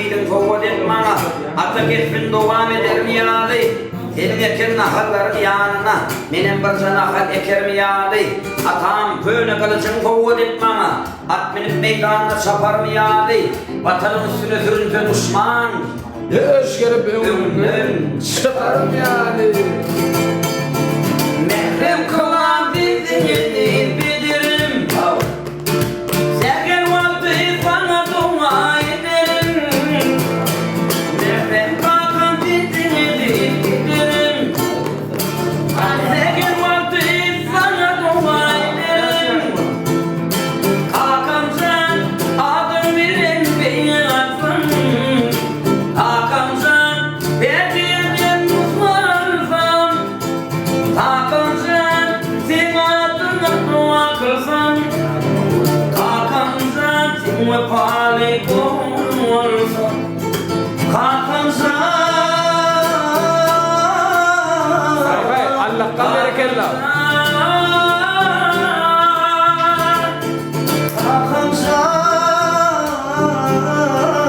gyzyň sowgat et maňa, Ata kesbin dowam ederim ýaly, Seniň eken nahallaryň ýanyna Menem birje nahal ekerim ýaly, Atam, köne gylyjyň sowgat et maňa, At münüp meýdanda çaparym ýaly, Watanyň üstüne sürünse duşman, Döş gerip öňünden çykarym ýaly. Mährem kylan bildiňi bilirim. Säher wagty saňa doga ederin. Mährem kakam bildiňi bilirim. Säher wagty saňa doga ederin. Kakamjan adyň bilen beýik atsyn. Kakamjan päkiýeden nusga alsam. Kakamjan seň adyňa doga kylsam. Kakamjan seň wepaly ogluň bolsam. Kakamjan. Haý, Allahdan berekella.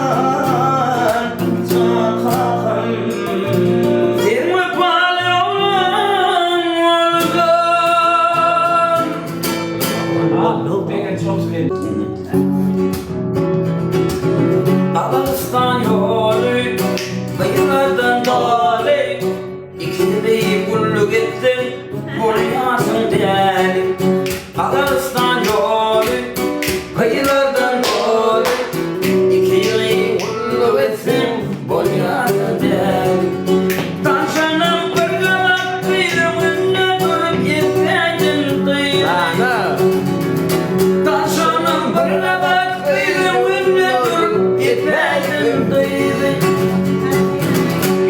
Kakamjan, jan kakam, seň wepaly ogluň bolsam. Gazagystan ýoly gyýlardan doly. Ikindi gulluk etseň bolýarsyň däli. Gazagystan ýoly gyýlardan doly. Ikindi gulluk etseň bolýarsyň däli. Tanşanam bir gazak gyz öňünde durup etsäýdim gyzy. Tanşanam bir gazak gyz öňünde durup etsäýdim gyzy.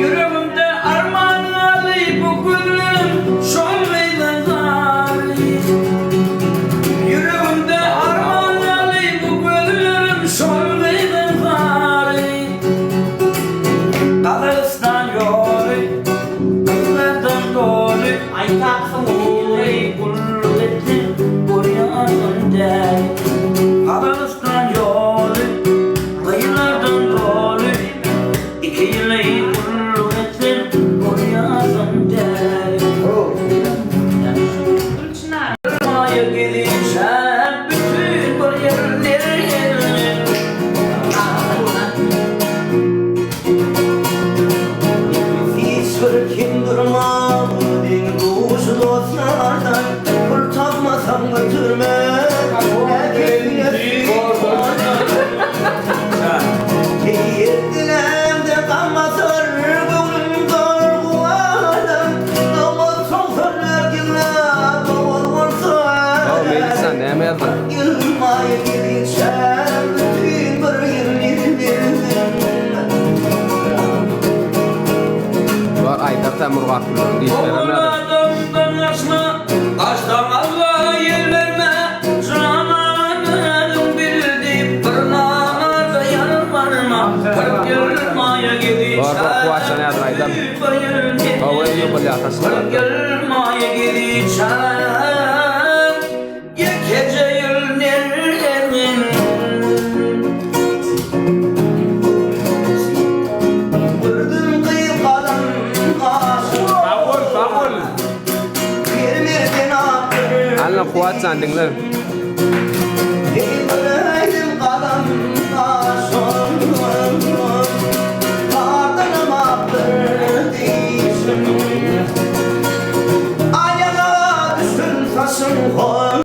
Ýüregimde arman galdy bu günlerim şol gyzyň zary. Ýüregimde arman galdy bu gözlerim şol gyzyň zary. Gazagystan ýoly gyzlardan doly. Aýtapsyň ogry gulluk etseň bolýarsyň däli. Gazagystan ýoly gyzlardan doly. Iki ýyly gulluk etseň bolýarsyň däli. Maýa gelişen bütün bir ýerler Hiç bir kem durmaz deň-duş dostlardan Pul tapmasaň götürme Eýerdilemde gam basar göwnüm dor guwadan Doňuz 94 ýyllap owal bolsa Haw Melisa näme ýazdyň? Ýylmaýa gelýänçäm bütin bir ýyl ýyldyzym. Bar aýdar sen Murgap gülüň diýip Ogul beremem. adamdan gaçma, gaçsaň Alla ýel berme, Jananyň bil diýip bir namarda ýalbarma, 40 ýyl maýa Bar bak Kuwatjan häzir aýdar. Hawa ýyl ýa 40 ýyl maýa geziçäm, Ýekeje ýyl nerlerin. Gördüm gyz galan gaşyn. Sag bol, sag bol. Mermerden akdyr. Alla Kuwatjan diňle. Eý göreýdim galan gaşyn. Gardanam akdyr dişim. Aýaga düşen saçyň hol.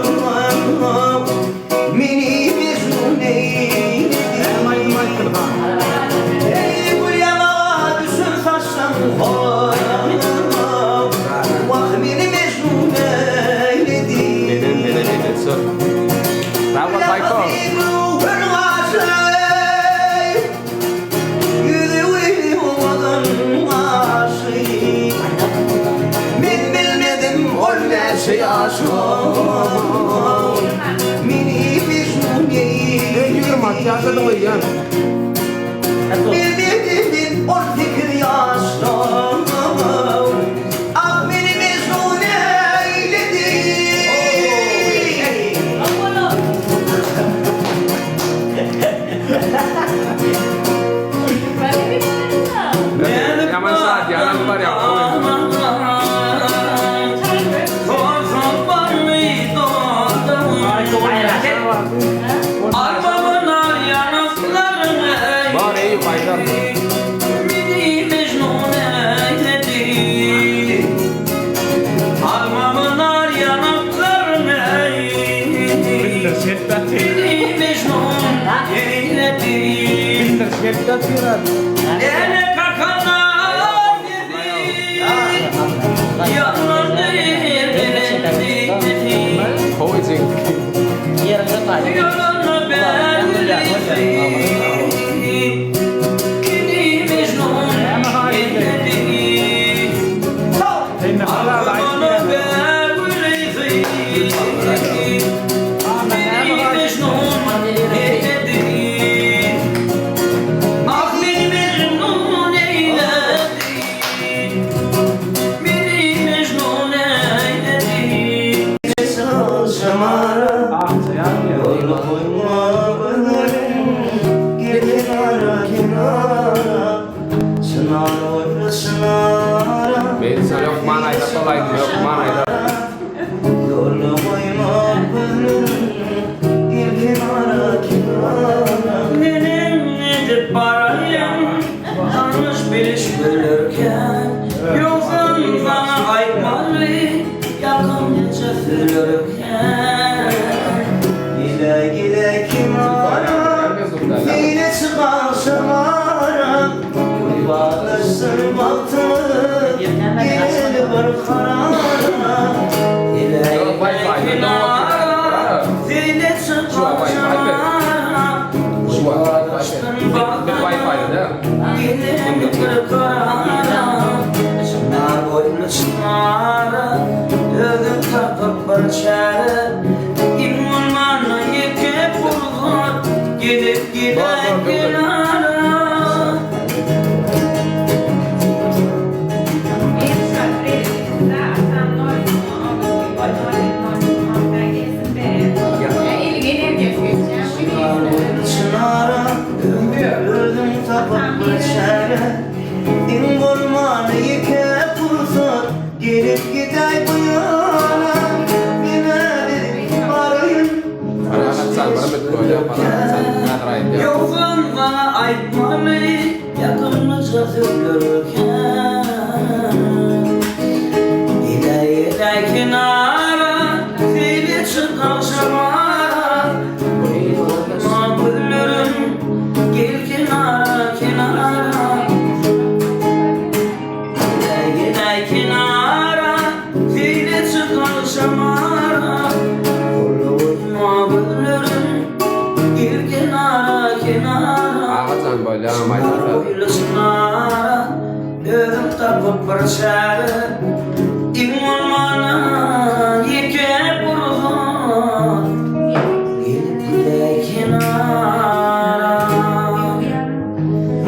Meni mejnun eýledi. Eý gül ýaňaga düşen saçlaň hol. Wah meni mejnun eýledi. Menen menen eden söz. Sag bol Baýko. Men bilmedim ol näçe ýaşyň Meni mejnun 26 ýaşadyň öýdýän. Bilmedim men ol sekiz ýaşlaň Ah meni mejnun eýledi. Şadyýan alyp barýar gowy. Bar eý baýlar. Gowy jigit. Men sana hökman aýdar şol aýdymy hökman aýdar. Agajan bolýaňam aýdylsa.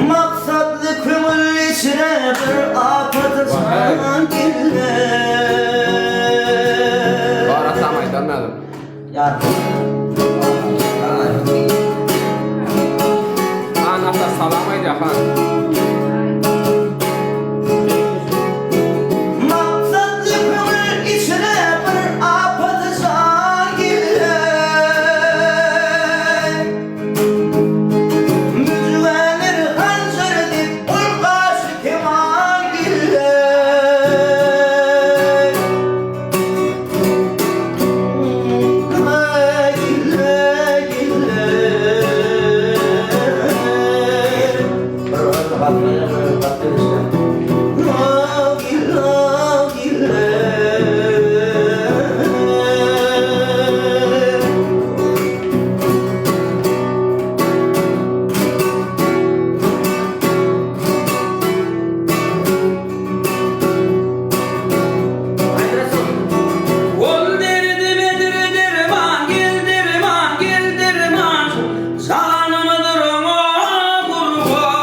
Maksatly köňül içre bir apat jan geldi. Bar atam aýdarmadym. Han ata salam aýdýar han. Maksatly köňül içre bir apat jan geldi. Mücveler hançer dip ol kaşı keman geldi. Ol derdime derman, gel derman, gel derman, Janymdyr oňa gurban.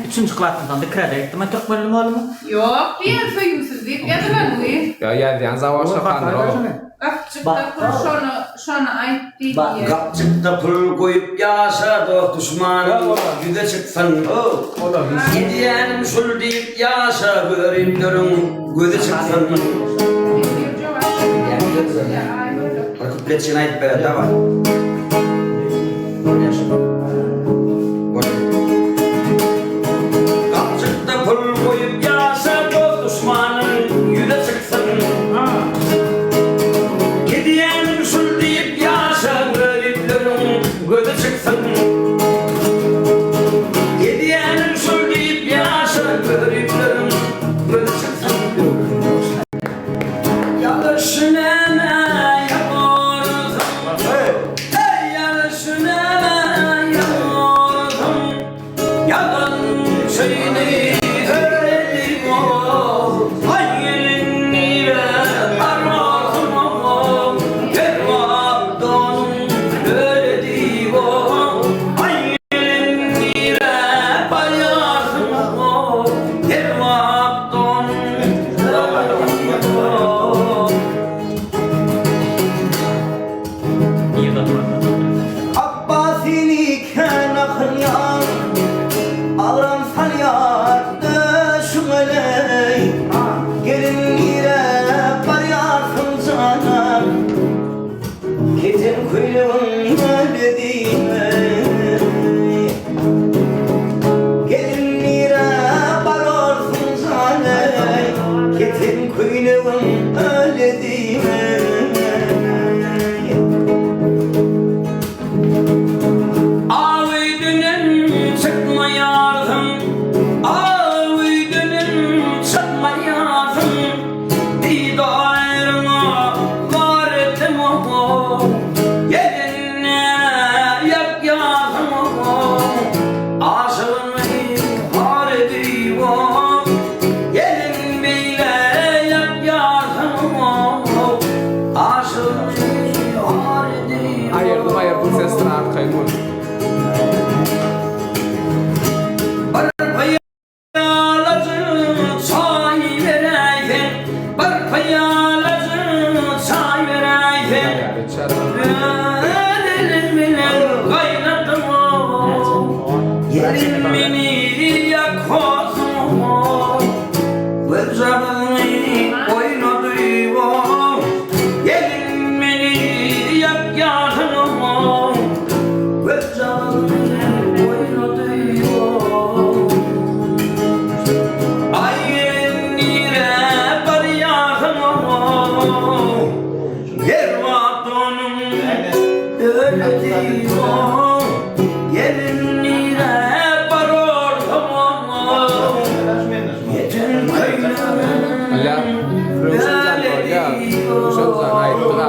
Üçünji klasdan soň dikrede gitdim men türkmen mugallymyň. Ýok diýen söýgüsiz diýip ýazylanmy? Ýa ýazýan zawoçno kandyr ol. Gapjykda pul şony şony aýt diýýä. Gapjykda pul goýup ýaşa dost duşmanyň ýüze çyksyn Edýänim şul diýip ýaşa göripleriň gözi çyksyn. Bir kupletçini aýdyp bere daway. Gapjykda pul goýup ýaşa dost duşmanyň ýüze çyksyn. Edýänim şul diýip ýaşa göripleriň gözi çyksyn. Edýänim şul diýip ýaşa göripleriň gözi çyksyn. Ýalyş näme ýaňarsyň Eý ýalyş näme ýaňarsyň Ýalan şeýni söýledim Aý gelin nire bararsyň Perwaz donuň öledim Aý gelin nire barýarsyň Perwaz donuň Abbasini kän akylýar, Agram salýar döşüňe-leý. Gelin nirä barýarsyň janam, Keten köýnegiň öle diýme. Gelin nirä bararsyň jan-eý, Keten köýnegiň öle diýme. Ak öýdenem çykmaýarsyň, Ak öýdenem çykmaýarsyň, Didaryňa zar etdim-ow, Gelin-ä ýakýarsyň-ow, Aşygymy har edip-ow, Gelin beýle ýakýarsyň-ow, Aşygymy har edip-ow. Aýyrdym aýyrdym sesini arkaýyn bol. Bir Pyýalajyk çaý beräýseň, bir pyýalajyk çaý beräýseň. Öz elim bilen gaýnatdym-ow, Gelin meni ýakmarsyň-ow. Gözjagazyňy oýnadyp-ow, Gelin meni ýakýarsyň-ow. Gözjagazyňy oýnadyp-ow. Aý gelin nirä barýarsyň-ow, Ýer wagtynyň öledi-ow, Gelin nirä bararsyň-ow, Ýeten köýnegim Alýa, Röwşen jan bolýa. öledi-ow. Röwşen jan aýtdyk.